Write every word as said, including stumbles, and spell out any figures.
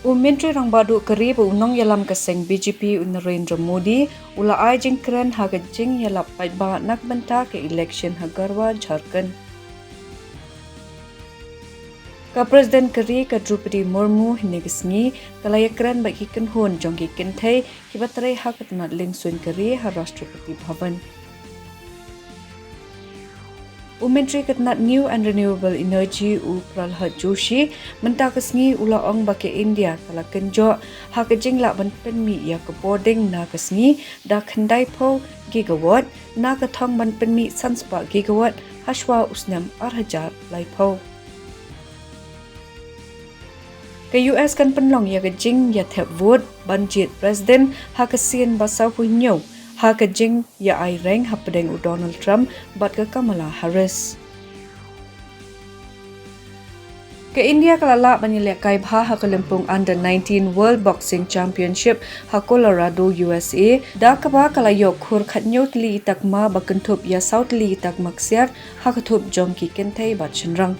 U Myntri Rangbah Duh ka ri bad u nongïalam ka seng B J P u Narendra Modi u la ai jingkren ha ka jingïalap paidbah na ka bynta ka election ha Garwa, Jharkhand. Ka President ka ri ka Droupadi Murmu hynne ka sngi ka la ïakren bad ki kynhun jong ki kynthei kiba trei ha ka tnat liengsuiñ ka ri ha Rashtrapati Bhavan. U Myntri ka tnat New and Renewable Energy u Pralhad Joshi mynta ka sngi u la ong ba ka India ka la kynjoh ha ka jinglah ban pynmih ïa ka bording na ka sngi da khyndai phew gigawatt na ka thong ban pynmih san spah gigawatt hashwa u snem ar hajar lai phew. Ka U S kan pynlong ïa ka jingïathep vote ban jied President ha ka sien ba saw phew hynñiew ha ka jingïa-ai reng hapdeng u Donald Trump bad ka Kamala Harris. Ka India ka la lah ban ïalehkai bha ha ka lympung Under nineteen World Boxing Championship ha Colorado, U S A, da kaba ka la ïoh khur khathynñiew tylli i takma ba kynthup ïa saw tylli i takma ksiar ha ka thup jong ki kynthei bad shynrang.